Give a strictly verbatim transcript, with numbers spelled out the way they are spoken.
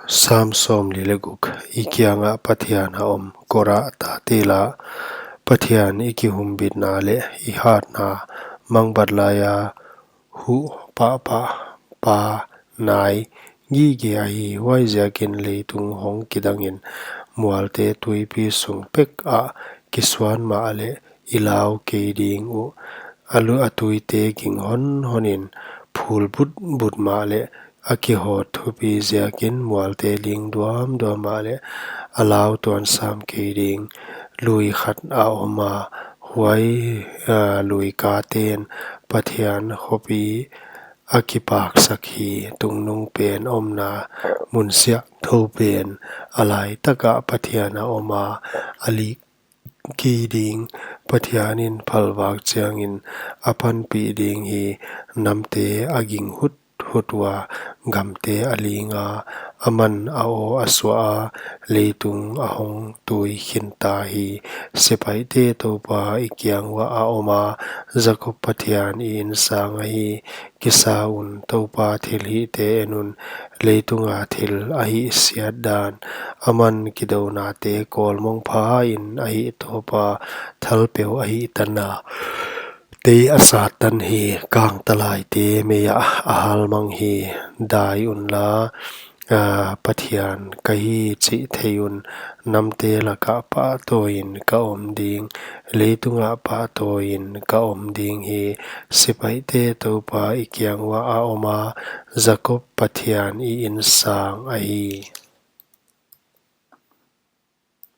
Sam sawmli leh guk. I kiangah Pathian a om, Kora tate la, Pathian i kihumbitna leh i hatna mangbat laia huh pahpah pa nai gige ahi. Huaiziakin leitung hong kidangin, mualte tuipi sung pek ah kisuan mahleh i lau kei ding uh. A lu a tuite ging honhonin phul butbut mahleh, a kihawt thupi ziakin mualte ling duamduam mahleh, a lau tuan sam kei ding. Lui khat a om a, huai, a, lui katen Pathian khopi a kipaksak hi. Tungnungpen omna mun siangthou pen, a laitakah Pathian a om a, a lik kei ding. Pathianin phalvak chiangin a panpih ding hi. Namte a ging huthut ua, gamte a ling a, aman a aw a suah a, leitung a hong tui khinta hi. Sepaihte Toupa i kiang uah a om a, Jakob Pathian i insang ahi. Kisa un, Toupa thilhihte en un, leitunga thil a hihsiat dan. Aman kidounate kawlmong phain a hih tawp a, thalpeu a hihtan a, tei a sattan hi. Kangtalaite mei ah a halmang hi. Dai unla, a, Pathian ka hi chih thei un. Namte lakah pahtawiin ka om ding, leitungah pahtawiin ka om ding hi. Sepaihte Toupa i kiang uah a om a, Jakob Pathian i insang ahi.